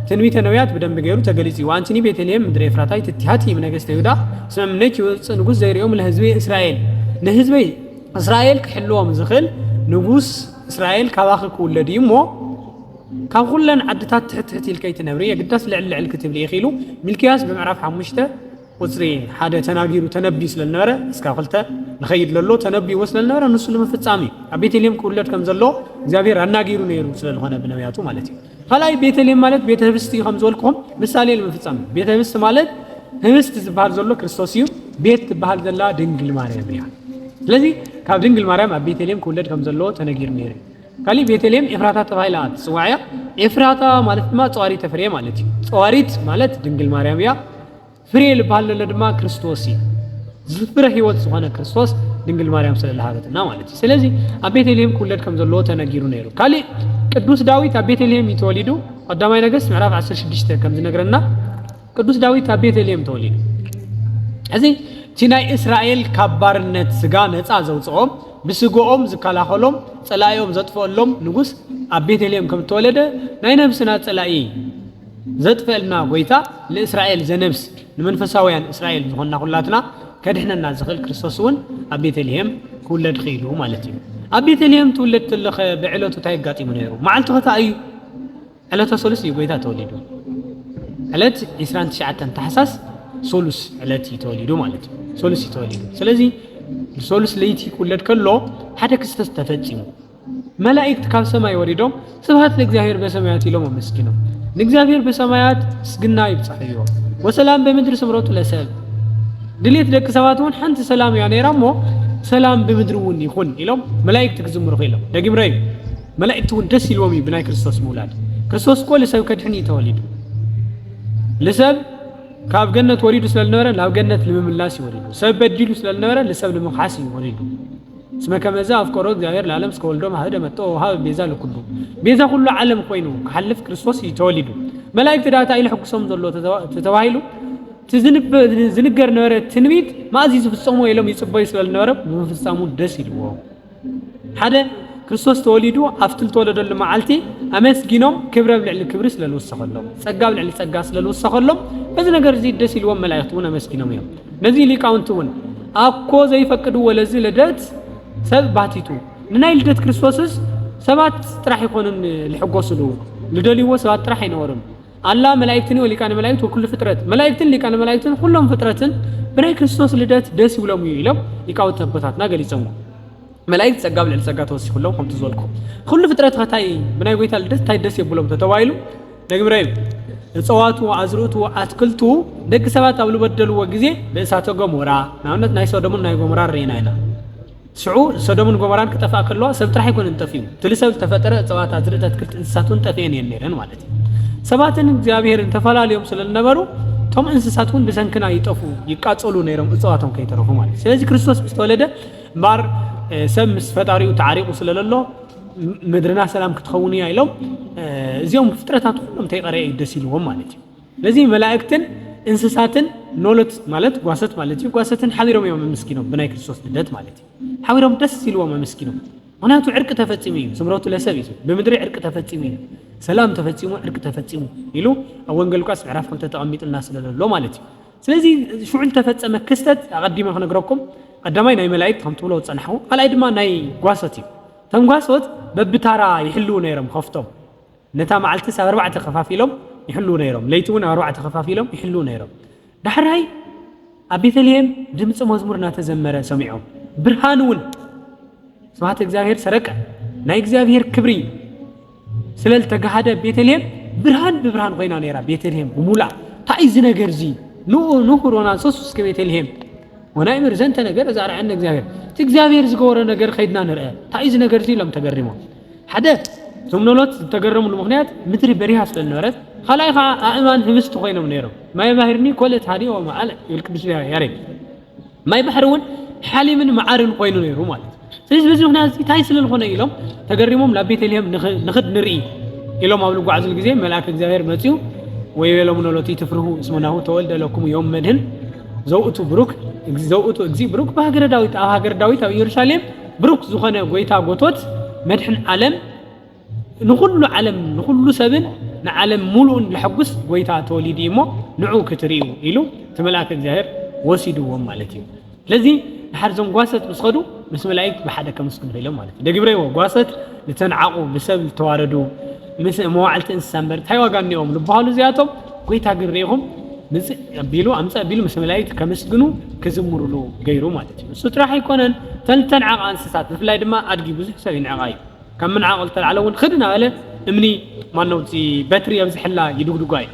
ትንቢተ ነቢያት ብደንብ ገይሩ ተገሊጹ እዩ። "ወአንትኒ ቤተልሔም ምድረ ኤፍራታ ትትሃቲ እምነገስተ ይሁዳ እስመ እምኔኪ ይወፅእ ንጉስ ዘይርእዮም ለህዝቢ እስራኤል፣ ንህዝበይ እስራኤል ክሕልዎም ዝኽእል ንጉስ እስራኤል ካባኺ ክውለድ እዩ እሞ ካብ ኩለን ዓድታት ትሕት ትሕት ኢልከይ ትነብሪ የግዳስ ልዕል ልዕል ክትብሊ ኢኺ" ኢሉ ሚልክያስ ብምዕራፍ ሓሙሽተ ቁፅሪ ሓደ ተናጊሩ ተነቢዩ ስለ ዝነበረ እስካብ ክልተ ንኸይድ ለሎ ተነቢዎ ስለ ዝነበረ ንሱ ንምፍጻም እዩ። ኣብ ቤተልሔም ክውለድ ከም ዘሎ እግዚኣብሔር ኣናጊሩ ነይሩ ስለ ዝኾነ ብነቢያቱ ማለት እዩ። ካልኣይ ቤተልሔም ማለት ቤተ ህብስቲ እዩ ከም ዝበልኩኹም ምሳሌ ንምፍጻም እዩ። ቤተ ህብስቲ ማለት ህብስቲ ዝበሃል ዘሎ ክርስቶስ እዩ። ቤት ትበሃል ዘላ ድንግል ማርያም እያ። ስለዚ ካብ ድንግል ማርያም ኣብ ቤተልሔም ክውለድ ከም ዘለዎ ተነጊሩ ነይሩ እዩ። ካሊእ ቤተልሔም ኤፍራታ ተባሂላ ትጽዋዕ እያ። ኤፍራታ ማለት ድማ ጸዋሪተ ፍሬ ማለት እዩ። ጸዋሪት ማለት ድንግል ማርያም እያ። ፍሬ ዝበሃል ዘሎ ድማ ክርስቶስ እዩ። ዝፍረ ህይወት ዝኾነ ክርስቶስ ድንግል ማርያም ስለ ዝሃበትና ማለት እዩ። ስለዚ ኣብ ቤተልሔም ክውለድ ከም ዘለዎ ተነጊሩ ነይሩ። ካሊእ ቅዱስ ዳዊት ኣብ ቤተልሔም እዩ ተወሊዱ። ቀዳማይ ነገስት ምዕራፍ ዓሰርተ ሽዱሽተ ከም ዝነግረና ቅዱስ ዳዊት ኣብ ቤተልሔም ተወሊዱ። እዚ እቲ ናይ እስራኤል ካብ ባርነት ስጋ ነፃ ዘውፅኦም ብስግኦም ዝከላኸሎም ጸላኢኦም ዘጥፍአሎም ንጉስ ኣብ ቤተልሔም ከም እተወለደ ናይ ነብስና ጸላኢ ዘጥፈልና ጎይታ ንእስራኤል ዘነብስ ንመንፈሳውያን እስራኤል ዝኾንና ኩላትና ከድሕነና ዝኽእል ክርስቶስ እውን ኣብ ቤተልሔም ክውለድ ክኢሉ ማለት እዩ። ኣብ ቤተልሔም ትውለድ ተለኸ ብዕለቱ እንታይ ኣጋጢሙ ነይሩ? መዓልቱ ኸታ እዩ ዕለተ ሶሉስ እዩ ጎይታ ተወሊዱ። ዕለት ዕስራን ትሽዓተን ታሕሳስ ሶሉስ ዕለት እዩ ተወሊዱ ማለት እዩ። ሶሉስ እዩ ተወሊዱ። ስለዚ ሶሉስ ለይቲ ክውለድ ከሎ ሓደ ክስተት ተፈጺሙ። መላእክት ካብ ሰማይ ወሪዶም ስብሐት ለእግዚኣብሔር በሰማያት ኢሎም ኣመስጊኖም። ንእግዚኣብሔር በሰማያት ምስግና ይብጻሕዮ ወሰላም በምድሪ ስምረቱ ለሰብ። ድሌት ደቂ ሰባት እውን ሓንቲ ሰላም እያ ነይራ እሞ ሰላም ብምድሪ እውን ይኹን ኢሎም መላእክት ክዝምሩ ክኢሎም። ደጊም ረዩ መላእክት እውን ደስ ኢልዎም እዩ ብናይ ክርስቶስ ምውላድ። ክርስቶስ እኮ ልሰብ ከድሕን እዩ ተወሊዱ። ልሰብ ካብ ገነት ወሪዱ ስለ ዝነበረ ናብ ገነት ንምምላስ እዩ ወሪዱ። ሰብ በዲሉ ስለ ዝነበረ ልሰብ ንምኽሓስ እዩ ወሪዱ። እስመ ከመዘ ኣፍቀሮ እግዚኣብሔር ለዓለም እስከ ወልዶ ማህደ መጥኦ ወሃበ ቤዛ ለኩሉ። ቤዛ ኩሉ ዓለም ኮይኑ ክሓልፍ ክርስቶስ እዩ ተወሊዱ። መላእክት ዳታ ኢሉ ሕጉሶም ዘሎ ተተባሂሉ ዝንገር ነበረ ትንቢት ማእዚ ዝፍጸሞ ኢሎም ይጽበዩ ስለ ዝነበረ ብምፍጻሙ ደስ ኢልዎም። ሓደ ክርስቶስ ተወሊዱ ኣብቲ ዝተወለደሉ መዓልቲ ኣመስጊኖም ክብሪ ኣብ ልዕሊ ክብሪ ስለ ዝውሰኸሎም ጸጋ ኣብ ልዕሊ ጸጋ ስለ ዝውሰኸሎም በዚ ነገር እዚ ደስ ኢልዎም መላእክቲ እውን ኣመስጊኖም እዮም። ነዚ ሊቃውንቲ እውን ኣኮ ዘይፈቅድዎ ለዚ ልደት ሰብ ባቲቱ ንናይ ልደት ክርስቶስስ ሰባት ጥራሕ ይኮኑን ልሕጎስሉ ልደልይዎ ሰባት ጥራሕ ኣይነበሩን። ኣላ መላእክትን ወሊቃነ መላእክት ወኩሉ ፍጥረት መላእክትን ሊቃነ መላእክትን ኩሎም ፍጥረትን ብናይ ክርስቶስ ልደት ደስ ይብሎም እዩ ኢሎም ሊቃውንቲ ኣቦታትና ገሊጾሞ። መላእክት ጸጋ ብልዕሊ ጸጋ ተወሲኹሎም ከምቲ ዝበልኩ ኩሉ ፍጥረት ኸታይ ብናይ ጎይታ ልደት እንታይ ደስ የብሎም ተተባሂሉ ደግምረ እዩ። እፅዋቱ ኣዝርእቱ ኣትክልቱ ደቂ ሰባት ኣብ ዝበደልዎ ግዜ ብእሳተ ገሞራ ንኣብነት ናይ ሶዶምን ናይ ጎሞራ ርኢና ኢና። ሽዑ ሰዶምን ጎሞራን ክጠፍኣ ከለዋ ሰብ ጥራሕ ኣይኮነን ጠፊኡ፣ እቲ ልሰብ ዝተፈጠረ እፅዋት ኣዝርእቲ ኣትክልቲ እንስሳት እውን ጠፊኤን እየን ነይረን ማለት እዩ። ሰባትን እግዚኣብሔርን ተፈላለዮም ስለ ዝነበሩ እቶም እንስሳት እውን ብሰንክና ይጠፉ ይቃፀሉ ነይሮም እፅዋቶም ከይተረፉ ማለት እዩ። ስለዚ ክርስቶስ ምስ ተወለደ እምበኣር ሰብ ምስ ፈጣሪኡ ተዓሪቑ ስለ ዘሎ ምድርና ሰላም ክትኸውን እያ ኢሎም እዚኦም ፍጥረታት ኩሎም ተይቀረየ እዩ ደስ ኢልዎም ማለት እዩ። ስለዚ መላእክትን እንስሳትን ኖሎት ማለት ጓሰት ማለት እዩ ጓሰትን ሓቢሮም እዮም ኣመስጊኖም ብናይ ክርስቶስ ልደት ማለት እዩ። ሓቢሮም ደስ ኢልዎም ኣመስጊኖም። ምክንያቱ ዕርቂ ተፈጺሙ እዩ። ስምረቱ ለሰብ እዩ። ብምድሪ ዕርቂ ተፈጺሙ እዩ። ሰላም ተፈጺሙ ዕርቂ ተፈጺሙ ኢሉ ኣብ ወንጌል ሉቃስ ምዕራፍ ክልተ ተቐሚጥልና ስለ ዘሎ ማለት እዩ። ስለዚ ሽዑ ዝተፈጸመ ክስተት ኣቐዲመ ክነግረኩም ቀዳማይ ናይ መላእክት ከም ትብሎ ዝጸናሕኹ ካልኣይ ድማ ናይ ጓሶት እዩ። እቶም ጓሶት በብታራ ይሕልዉ ነይሮም ከፍቶም ነታ መዓልትስ ኣብ ኣርባዕተ ከፋፊሎም ይሕልዉ ነይሮም ለይቲ እውን ኣብ ኣርባዕተ ከፋፊሎም ይሕልዉ ነይሮም። ዳሕራይ ኣብ ቤተልሔም ድምፂ መዝሙር እናተዘመረ ሰሚዖም ብርሃን እውን ስብሐተ እግዚኣብሔር ሰረቀ ናይ እግዚኣብሔር ክብሪ ስለ ዝተጋሃደ ቤተልሔም ብርሃን ብብርሃን ኮይና ነይራ። ቤተልሔም ብሙሉኣ እንታይ እዚ ነገር እዚ ንኡ ንሁር ወናንሰሱ እስከ ቤተልሔም ወናእምር ዘንተ ነገር እዛ ርዐነ እግዚኣብሔር እቲ እግዚኣብሔር ዝገበሮ ነገር ከይድና ንርአ። እንታይ እዩ እዚ ነገር እዚ ኢሎም ተገሪሞም። ሓደ፣ እቶም ኖሎት ዝተገረሙሉ ምኽንያት ምድሪ በሪሃ ስለ ዝነበረት፣ ካልኣይ ከዓ ኣእማን ህብስቲ ኮይኖም ነይሮም። ማይ ባህርኒ ኮለት ሃዲኦ መዓለ ይብል ቅዱስ ያሬድ። ማይ ባሕሪ እውን ሓሊምን መዓርን ኮይኑ ነይሩ ማለት እዩ። ስለዚ በዚ ምኽንያት እዚ እንታይ ስለ ዝኾነ ኢሎም ተገሪሞም ናብ ቤተልሔም ንኽ- ንኽድ ንርኢ ኢሎም ኣብ ልጓዓዝሉ ግዜ መልኣክ እግዚኣብሔር መፅኡ፣ ወይቤሎሙ ኖሎቲ ትፍርሁ እስመ ናሁ ተወልደ ለኩሙ ዮም መድህን ዘውእቱ ብሩክ፣ ዘውእቱ እግዚእ ብሩክ በሃገረ ዳዊት፣ ኣብ ሃገር ዳዊት ኣብ ኢየሩሳሌም ብሩክ ዝኾነ ጎይታ ጎቶት መድሕን ዓለም ንኹሉ ዓለም ንኹሉ ሰብን ንዓለም ሙሉእን ለሐጉስ ጎይታ ተወሊዱ እዩ እሞ ንዑ ክትርእዩ ኢሉ እቲ መልኣክ እግዚኣብሔር ወሲድዎም ማለት እዩ። ስለዚ ድሓር እዞም ጓሰት ምስ ኸዱ ምስ መላእክት ብሓደ ከምስግኑ ኢሎም ማለት እዩ። ደግብረይዎ ጓሰት ዝተንዓቑ ብሰብ ዝተዋረዱ ምስ መዋዕልቲ እንስሳ እምበር እንታይ ዋጋ እኒኦም ዝበሃሉ እዚኣቶም ጎይታ ግን ርኢኹም ምፅእ ኣቢሉ ኣምፅእ ኣቢሉ ምስ መላእክት ከምስግኑ ክዝምሩሉ ገይሩ ማለት እዩ። እሱ ጥራሕ ኣይኮነን፣ እተን ዝተንዓቓ እንስሳት ብፍላይ ድማ ኣድጊ ብዙሕ ሰብ ይንዕቓ እዩ። ካብ ምንዓቕ ዝተላዕለ እውን ኽድ እናበለ እምኒ ማነው እቲ በትሪ የብዝሐላ ይድጉድጓ እዩ።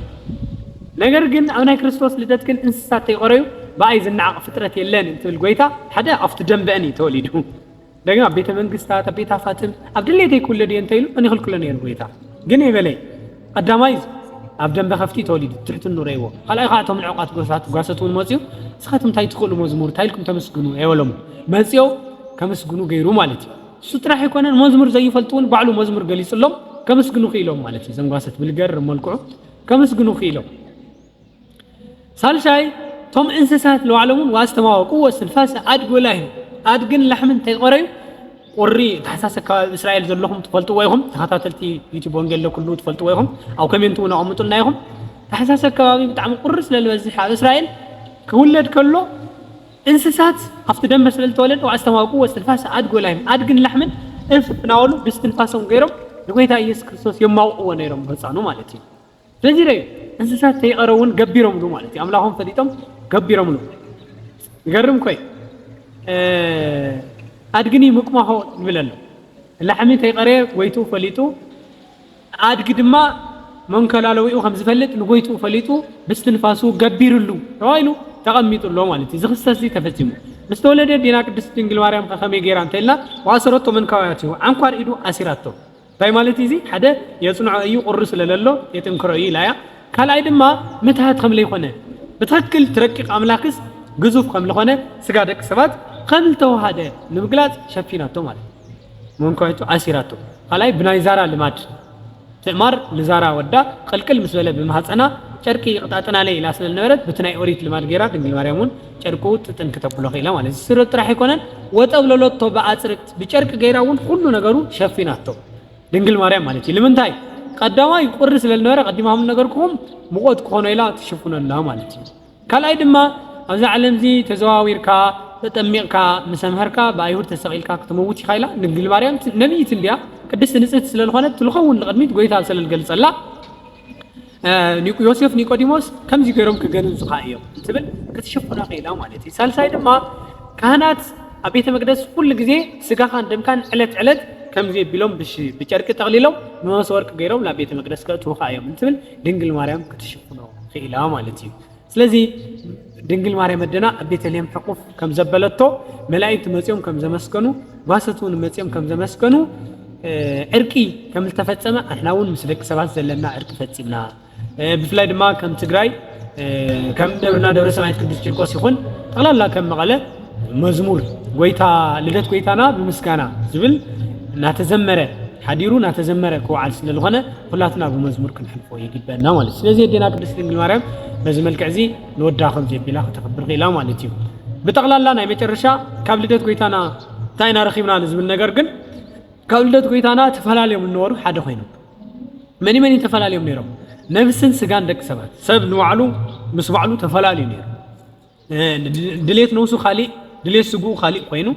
ነገር ግን ኣብ ናይ ክርስቶስ ልደት ግን እንስሳት ተይቐረዩ ብኣይ ዝነዓቕ ፍጥረት የለን እንትብል ጎይታ ሓደ ኣብቲ ደንበአን እዩ ተወሊዱ። እንደገና ኣብ ቤተ መንግስታት ኣብ ቤት ሃፋትም ኣብ ድሌተይ ክውለድ እየ እንተኢሉ መን ይኽልክሎ ነይሩ ጎይታ? ግን የበለይ ቀዳማይ ኣብ ደንበ ከፍቲ ተወሊዱ ትሕትኑ ረእይዎ። ካልኣይ ከዓ እቶም ንዕቋት ጎሳት ጓሰት እውን መፅኡ ንስኻትኩም እንታይ ትኽእሉ መዝሙር እንታይ ኢልኩም ተመስግኑ ኣይበሎም። መፅኦ ከምስግኑ ገይሩ ማለት እዩ። እሱ ጥራሕ ኣይኮነን፣ መዝሙር ዘይፈልጡ እውን ባዕሉ መዝሙር ገሊፅሎም ከምስግኑ ክኢሎም ማለት እዩ። ዘንጓሰት ብልገር መልክዑ ከምስግኑ ክኢሎም። ሳልሳይ እቶም እንስሳት ለባዕሎም እውን ዋስተማወቁ ወስትንፋሰ ኣድግ ወላሂ ኣድግን ላሕምን እንተይቆረዩ ቁሪ ታሕሳስ ኣካባቢ እስራኤል ዘለኹም ትፈልጥዎ ኢኹም። ተኸታተልቲ ዩቲብ ወንጌል ለኩሉ ትፈልጥዎ ኢኹም። ኣብ ኮሜንት እውን ኣቐምጡልና ኢኹም። ታሕሳስ ኣካባቢ ብጣዕሚ ቁሪ ስለ ዝበዝሕ ኣብ እስራኤል ክውለድ ከሎ እንስሳት ኣብቲ ደንበ ስለ ዝተወለደ ኣስተማውቁ ወስትንፋስ ኣድግ ወላይም ኣድግን ላሕምን እፍ እናበሉ ብስትንፋሶም ገይሮም ንጎይታ ኢየሱስ ክርስቶስ የማውቅዎ ነይሮም ህፃኑ ማለት እዩ። ስለዚ ደ እንስሳት ተይቀረውን ገቢሮምሉ ማለት እዩ። ኣምላኾም ፈሊጦም ገቢሮምሉ። ይገርም ኮይ ኣድግኒ ምቅማሆ ይብል ኣሎ። ላሕሚ ተይቀረየ ጎይትኡ ፈሊጡ ኣድጊ ድማ መንከላለዊኡ ከም ዝፈልጥ ንጎይትኡ ፈሊጡ ብስትንፋሱ ገቢርሉ ተባሂሉ ተቐሚጡ ኣሎ ማለት እዩ። እዚ ክስተት እዚ ተፈጺሙ ምስ ተወለደ ዲና ቅድስት ድንግል ማርያም ከ ከመይ ገይራ እንተልና ወኣሰረቶ መንካውያቲሁ ዓንኳር ኢዱ ኣሲራቶ። እንታይ ማለት እዩ እዚ? ሓደ የጽንዖ እዩ ቁሪ ስለ ለሎ የጥንክሮ እዩ ኢላ እያ። ካልኣይ ድማ ምትሃት ከም ለይኮነ ብትኽክል ትረቂቕ ኣምላክስ ግዙፍ ከም ዝኾነ ስጋ ደቂ ሰባት ከም ዝተዋሃደ ንምግላጽ ሸፊናቶ ማለት እዩ። መንኳይቱ ኣሲራቶ። ካልኣይ ብናይ ዛራ ልማድ ትእማር ንዛራ ወዳ ቅልቅል ምስ በለ ብማህፀና ጨርቂ ይቕጣጥናለ ኢላ ስለ ዝነበረት ብቲ ናይ ኦሪት ልማድ ገይራ ድንግል ማርያም እውን ጨርቁ ጥጥን ክተብሎ ክኢላ ማለት እዩ። ስረ ጥራሕ ኣይኮነን ወጠብለሎቶ ብኣፅርቅት ብጨርቂ ገይራ እውን ኩሉ ነገሩ ሸፊናቶ ድንግል ማርያም ማለት እዩ። ንምንታይ ቀዳማይ ቁሪ ስለ ዝነበረ ቀዲማም ነገርኩም ሙቆት ክኾኖ ኢላ ትሽፍኖ ኣላ ማለት እዩ። ካልኣይ ድማ ኣብዚ ዓለም እዚ ተዘዋዊርካ ተጠሚቕካ ምስ ኣምሀርካ ብኣይሁድ ተሰቒልካ ክትመውት ኢኻ ኢላ ድንግል ማርያም ነቢይት እንድያ ቅድስቲ ንጽህቲ ስለ ዝኾነት ትልኸውን ንቕድሚት ጎይታ ስለ ዝገልጸላ ኒቆ- ዮሴፍ ኒቆዲሞስ ከምዚ ገይሮም ክገንዙኻ እዮም ትብል ክትሽፍኖ ክኢላ ማለት እዩ። ሳልሳይ ድማ ካህናት ኣብ ቤተ መቅደስ ኩሉ ግዜ ስጋኻን ደምካን ዕለት ዕለት ከምዚ ኣቢሎም ብሽ- ብጨርቂ ጠቕሊሎም ብመሰወርቂ ገይሮም ናብ ቤተ መቅደስ ከእትዉኻ እዮም እንትብል ድንግል ማርያም ክትሽፍኖ ክኢላ ማለት እዩ። ስለዚ ድንግል ማርያም ኣደና ኣብ ቤተልሔም ሕቁፍ ከም ዘበለቶ መላእክት መጺኦም ከም ዘመስገኑ ጓሰት እውን መጺኦም ከም ዘመስገኑ ዕርቂ ከም ዝተፈጸመ ኣሕና እውን ምስ ደቂ ሰባት ዘለና ዕርቂ ፈጺምና። ብፍላይ ድማ ከም ትግራይ ከም ደብርና ደብረ ሰማያት ቅዱስ ቂርቆስ ይኹን ጠቕላላ ከም መቐለ መዝሙር ጎይታ ልደት ጎይታና ብምስጋና ዝብል እናተዘመረ ሓዲሩ እናተዘመረ ክወዓል ስለ ዝኾነ ኩላትና ብመዝሙር ክንሕልፎ ይግበና ማለት እዩ። ስለዚ ኣዴና ቅድስት ድንግል ማርያም በዚ መልክዕ እዚ ንወዳ ከም ዘቢላ ከተኽብር ክኢላ ማለት እዩ። ብጠቕላላ ናይ መጨረሻ ካብ ልደት ጎይታና እንታይ ኢና ረኺብና ንዝብል ነገር ግን ካብ ልደት ጎይታና ተፈላለዮም ዝነበሩ ሓደ ኮይኖም መኒ መኒ ተፈላለዮም ነይሮም? ነብስን ስጋን ደቂ ሰባት ሰብ ንባዕሉ ምስ ባዕሉ ተፈላለዩ ነይሩ። ድሌት ነብሱ ካሊእ ድሌት ስግኡ ካሊእ ኮይኑ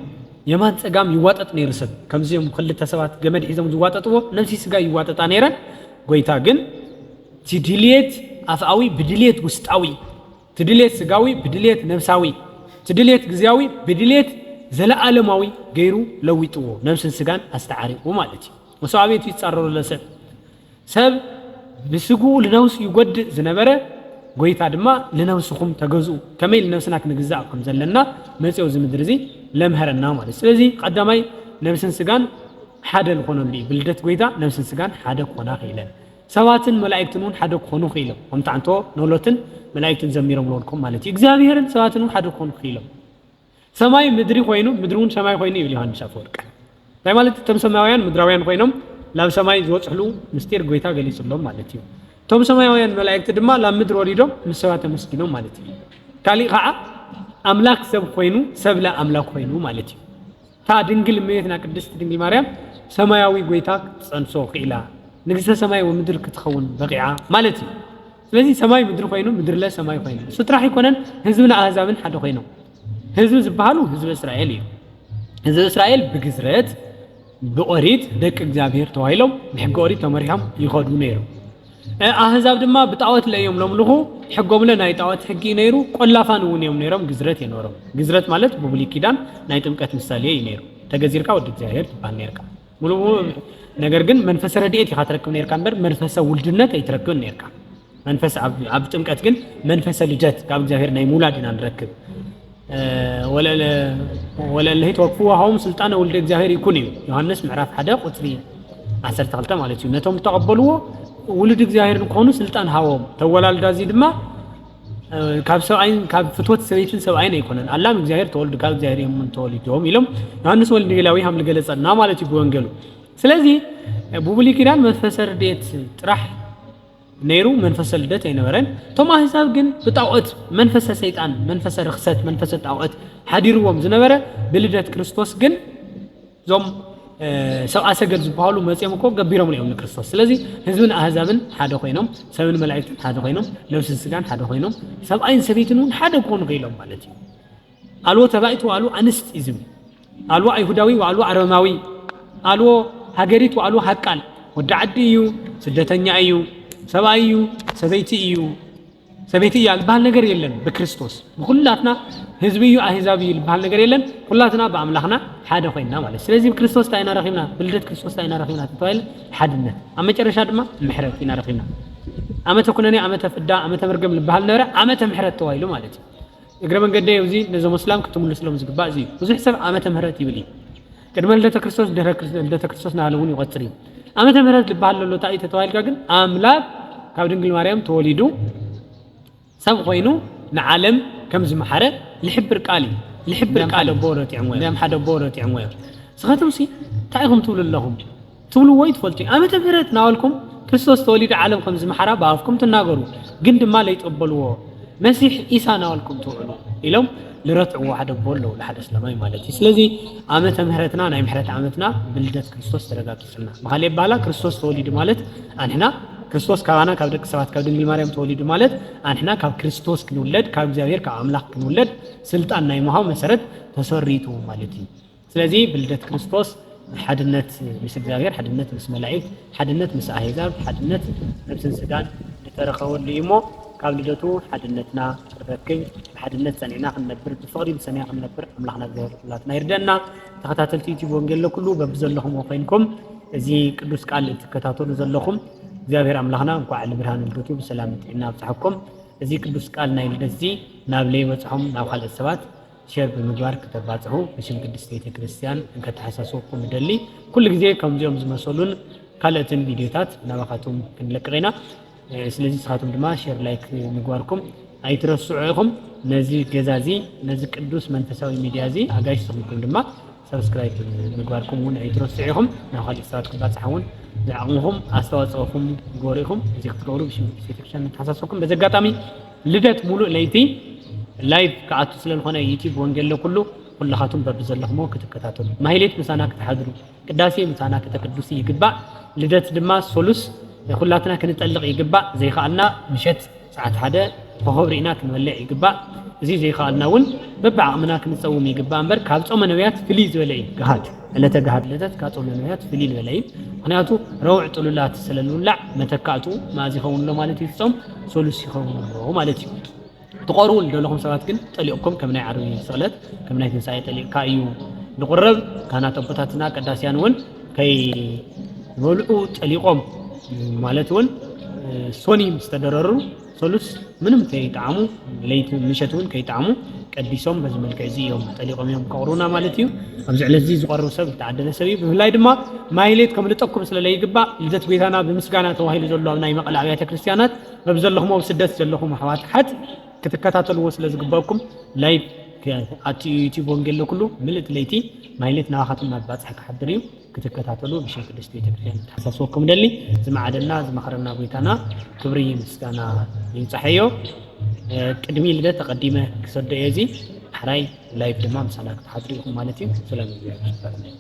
የማን ፀጋም ይዋጠጥ ነይሩ ሰብ። ከምዚኦም ክልተ ሰባት ገመድ ሒዞም ዝዋጠጥዎ ነብሲ ስጋ ይዋጠጣ ነይረን። ጎይታ ግን እቲ ድልየት ኣፍኣዊ ብድልየት ውስጣዊ፣ እቲ ድልየት ስጋዊ ብድልየት ነብሳዊ፣ እቲ ድልየት ግዜያዊ ብድልየት ዘለኣለማዊ ገይሩ ለዊጥዎ ነብስን ስጋን ኣስተዓሪቑ ማለት እዩ። መሰዋቤቱ ይፃረሩ ለሰብ ሰብ ብስግኡ ልነብሱ ይጎድእ ዝነበረ ጎይታ ድማ ልነብስኹም ተገዝኡ ከመይ ልነብስና ክንግዛእ ከም ዘለና መፅኦ እዚ ምድሪ እዚ ለምሀረና ማለት። ስለዚ ቀዳማይ ነብስን ስጋን ሓደ ዝኾነሉ እዩ። ብልደት ጎይታ ነብስን ስጋን ሓደ ክኾና ክኢለን። ሰባትን መላእክትን እውን ሓደ ክኾኑ ክኢሎም። ከምቲ ዓንቶ ኖሎትን መላእክትን ዘሚሮም ለወልኩም ማለት እዩ። እግዚኣብሔርን ሰባትን እውን ሓደ ክኾኑ ክኢሎም። ሰማይ ምድሪ ኮይኑ፣ ምድሪ እውን ሰማይ ኮይኑ ይብል ዮሃንስ ኣፈወርቂ። እንታይ ማለት? እቶም ሰማያውያን ምድራውያን ኮይኖም ላብ ሰማይ ዝበፅሕሉ ምስጢር ጎይታ ገሊፅሎም ማለት እዩ። እቶም ሰማያውያን መላእክቲ ድማ ላብ ምድሪ ወሪዶም ምስ ሰባት ተመስጊኖም ማለት እዩ። ካሊእ ከዓ ኣምላክ ሰብ ኮይኑ፣ ሰብ ለ ኣምላክ ኮይኑ ማለት እዩ። እታ ድንግል እመቤትና ቅድስቲ ድንግል ማርያም ሰማያዊ ጎይታ ክትፀንሶ ክኢላ፣ ንግስተ ሰማይ ወምድር ክትኸውን በቂዓ ማለት እዩ። ስለዚ ሰማይ ምድሪ ኮይኑ፣ ምድርለ ሰማይ ኮይኑ፣ እሱ ጥራሕ ኣይኮነን፣ ህዝብን ኣህዛብን ሓደ ኮይኖም። ህዝቢ ዝበሃሉ ህዝቢ እስራኤል እዩ። ህዝቢ እስራኤል ብግዝረት ብኦሪት ደቂ እግዚኣብሔር ተባሂሎም ብሕጊ ኦሪት ተመሪሖም ይኸዱ ነይሮም። ኣህዛብ ድማ ብጣዖት ለ እዮም ለምልኹ፣ ሕጎምለ ናይ ጣዖት ሕጊ እዩ ነይሩ፣ ቆላፋን እውን እዮም ነይሮም፣ ግዝረት የነበሮም። ግዝረት ማለት ብብሉይ ኪዳን ናይ ጥምቀት ምሳሌ እዩ ነይሩ። ተገዚርካ ወዲ እግዚኣብሔር ትበሃል ነርካ። ሙሉ ነገር ግን መንፈሰ ረድኤት ኢኻ ትረክብ ነርካ እምበር መንፈሰ ውልድነት ኣይትረክብን ነርካ። መንፈስ ኣብ ጥምቀት ግን መንፈሰ ልደት ካብ እግዚኣብሔር ናይ ምውላድ ኢና ንረክብ። ወለለሂ ተወክፍዎ ሃዎም ስልጣነ ውልደ እግዚኣብሔር ይኩን እዩ። ዮሃንስ ምዕራፍ ሓደ ቁፅሪ ዓሰርተ ክልተ ማለት እዩ። ነቶም ዝተቐበልዎ ውሉድ እግዚኣብሔር ንክኾኑ ስልጣን ሃዎም። ተወላልዳ እዚ ድማ ካብ ሰብኣይን ካብ ፍትወት ሰበይትን ሰብኣይን ኣይኮነን። ኣላም እግዚኣብሔር ተወልዱ ካብ እግዚኣብሔር እዮም ተወሊዶም ኢሎም ዮሃንስ ወልድ ጌላዊ ሃም ዝገለጸልና ማለት እዩ ብወንጌሉ። ስለዚ ብብሉይ ኪዳን መንፈሰ ርድኤት ጥራሕ ነይሩ፣ መንፈሰ ልደት ኣይነበረን። እቶም ኣህዛብ ግን ብጣዖት መንፈሰ ሰይጣን፣ መንፈሰ ርኽሰት፣ መንፈሰ ጣዖት ሓዲርዎም ዝነበረ ብልደት ክርስቶስ ግን እዞም ሰብኣ ሰገል ዝበሃሉ መፅኦም እኮ ገቢሮም እዮም ንክርስቶስ። ስለዚ ህዝብን ኣህዛብን ሓደ ኮይኖም፣ ሰብን መላእክትን ሓደ ኮይኖም፣ ነብስን ስጋን ሓደ ኮይኖም፣ ሰብኣይን ሰበይትን እውን ሓደ ክኾኑ ክኢሎም ማለት እዩ። ኣልዎ ተባይት ዋሉ ኣንስት እዩ ዝብል። ኣልዎ ኣይሁዳዊ ዋሉ ኣረማዊ፣ ኣልዎ ሃገሪት ዋሉ ሃቃል፣ ወዲ ዓዲ እዩ፣ ስደተኛ እዩ፣ ሰብኣይ እዩ፣ ሰበይቲ እዩ፣ ሰበይቲ እያ ዝበሃል ነገር የለን። ብክርስቶስ ብኩላትና ህዝቢ እዩ ኣህዛብ እዩ ዝበሃል ነገር የለን። ኩላትና ብኣምላኽና ሓደ ኮይንና ማለት። ስለዚ ብክርስቶስ እንታይ ኢና ረኺብና? ብልደት ክርስቶስ እንታይ ኢና ረኺብና ተባሂለ ሓድነት፣ ኣብ መጨረሻ ድማ ምሕረት ኢና ረኺብና። ዓመተ ኩነኔ፣ ዓመተ ፍዳ፣ ዓመተ መርገም ዝበሃል ነበረ፣ ዓመተ ምሕረት ተባሂሉ ማለት እዩ። እግረ መንገደይ ኣብዚ ነዞም ኣስላም ክትምልስሎም ዝግባእ እዚ እዩ። ብዙሕ ሰብ ዓመተ ምህረት ይብል እዩ። ቅድመ ልደተ ክርስቶስ፣ ድሕረ ክርስ- ልደተ ክርስቶስ እናበለ እውን ይቆፅር እዩ። ዓመተ ምህረት ዝበሃል ዘሎ እንታይ እዩ ተተባሂልካ ግን ኣምላክ ካብ ድንግል ማርያም ተወሊዱ ሰብ ኮይኑ ንዓለም ከም ዝመሓረ ዝሕብር ቃል እዩ። ዝሕብር ቃል ኣቦ ረቲዕዎ እዮም። እንዲያም ሓደ ኣቦ ረቲዕዎ እዮም። ስኻትኩም ሲ እንታይ ኢኹም ትብሉ ኣለኹም? ትብልዎ ይትፈልጡ እዩ። ዓመተ ምህረት ናበልኩም ክርስቶስ ተወሊዱ ዓለም ከም ዝመሓራ ብኣፍኩም ትናገሩ፣ ግን ድማ ለይጠበልዎ መሲሕ ኢሳ ናበልኩም ትውዕሉ ኢሎም ልረትዕዎ ሓደ ኣቦ ኣለዉ፣ ንሓደ ስለማይ ማለት እዩ። ስለዚ ዓመተ ምህረትና ናይ ምሕረት ዓመትና ብልደት ክርስቶስ ተረጋጊጽልና። ብኻልእ ኣባህላ ክርስቶስ ተወሊዱ ማለት ኣንሕና ክርስቶስ ካባና ካብ ደቂ ሰባት ካብ ድንግል ማርያም ተወሊዱ ማለት ኣንሕና ካብ ክርስቶስ ክንውለድ ካብ እግዚኣብሔር ካብ ኣምላኽ ክንውለድ ስልጣን ናይ ምሃብ መሰረት ተሰሪቱ ማለት እዩ። ስለዚ ብልደት ክርስቶስ ሓድነት ምስ እግዚኣብሔር፣ ሓድነት ምስ መላእክት፣ ሓድነት ምስ ኣህዛብ፣ ሓድነት ነብስን ስጋን ዝተረኸበሉ እዩ እሞ ካብ ልደቱ ሓድነትና ክንረክብ ብሓድነት ጸኒዕና ክንነብር ብፍቕሪ ብሰማይ ክንነብር ኣምላኽና እግዚኣብሔር ኩላትና ይርደና። ተኸታተልቲ ዩቲዩብ ወንጌል ለኩሉ በብዘለኹም ኮይንኩም እዚ ቅዱስ ቃል እትከታተሉ ዘለኹም እግዚኣብሔር ኣምላኽና እንኳዕ ንብርሃን ልደቱ ብሰላም ጥዕና ኣብጽሐኩም። እዚ ቅዱስ ቃል ናይ ልደት እዚ ናብ ለይበጽሖም ናብ ካልኦት ሰባት ሸር ብምግባር ክተባጽሑ ብሽም ቅድስት ቤተ ክርስቲያን እንከተሓሳስበኩም እደሊ። ኩሉ ግዜ ከምዚኦም ዝመሰሉን ካልኦትን ቪድዮታት ናባኻትኩም ክንለቅቕ ኢና። ስለዚ ንስኻትኩም ድማ ሸር ላይክ ምግባርኩም ኣይትረስዑ ኢኹም። ነዚ ገዛ እዚ ነዚ ቅዱስ መንፈሳዊ ሚድያ እዚ ኣጋይሽ ዝኾንኩም ድማ ሰብስክራይብ ምግባርኩም እውን ኣይትረስዑ ኢኹም። ናብ ካልእ ሰባት ክባፅሕ እውን ዝዓቕምኹም ኣስተዋፅኦኹም ግበሩ ኢኹም። እዚ ክትገብሩ ብሽም ቅድስት ቤተክርስትያን ንተሓሳስበኩም። በዚ ኣጋጣሚ ልደት ሙሉእ ለይቲ ላይቭ ክኣቱ ስለ ዝኾነ ዩቲዩብ ወንጌል ለኩሉ ኩልኻቱም በብዘለኹሞ ክትከታተሉ ማህሌት ምሳና ክትሓድሩ ቅዳሴ ምሳና ከተቅድሱ ይግባእ። ልደት ድማ ሶሉስ ኩላትና ክንጠልቕ ይግባእ። ዘይከኣልና ምሸት ሰዓት ሓደ ኮኸብ ርኢና ክንበልዕ ይግባእ። እዚ ዘይከኣልና እውን በብዓቕምና ክንፀውም ይግባእ እምበር ካብ ጾመ ነቢያት ፍልይ ዝበለ እዩ። ገሃድ ዕለተ ገሃድ ልደት ካብ ጾመ ነቢያት ፍልይ ዝበለ እዩ። ምክንያቱ ረቡዕ ጥሉላት ስለ ዝውላዕ መተካእቱ መዓዝ ይኸውን ኣሎ ማለት እዩ? ጾም ሶሉስ ይኸውን ኣሎ ማለት እዩ። ትቆርቡ ዘለኹም ሰባት ግን ጠሊቕኩም ከም ናይ ዓርቢ ስቕለት ከም ናይ ትንሳኤ ጠሊቕካ እዩ ዝቑረብ። ካህናት ኣቦታትና ቀዳስያን እውን ከይበልዑ ጠሊቖም ማለት እውን ሶኒ ምስ ተደረሩ ሰሉስ ምንም ከይጠዓሙ፣ ለይቲ ምሸት እውን ከይጠዓሙ ቀዲሶም በዚ መልክዕ እዚ እዮም ጠሊቖም እዮም ከቕርቡና ማለት እዩ። ኣብዚ ዕለት እዚ ዝቐርብ ሰብ ዝተዓደለ ሰብ እዩ። ብፍላይ ድማ ማህሌት ከምልጠኩም ስለ ለይግባእ፣ ልደት ጎይታና ብምስጋና ተባሂሉ ዘሎ ኣብ ናይ መቐለ ኣብያተ ክርስቲያናት በብዘለኹም ኣብ ስደት ዘለኹም ኣሕዋት ሓት ክትከታተልዎ ስለ ዝግበእኩም፣ ላይቭ ኣቲ ዩቲዩብ ወንጌል ለኩሉ ምልእቲ ለይቲ ማህሌት ናባኻትኩም ናብ ባፅሒ ክሓድር እዩ። ክትከታተሉ ብሽም ቅድስቲ ቤተክርስትያን ተሓሳስበኩም ደሊ። ዝመዓደና ዝመኸረና ጎይታና ክብሪ ምስጋና ይብፃሐዮ። ቅድሚ ልደት ተቐዲመ ክሰዶ እየ እዚ ሓራይ ላይቭ ድማ ምሳና ክትሓድሩ ኢኹም ማለት እዩ። ሰላም ይብዛሓልኩም።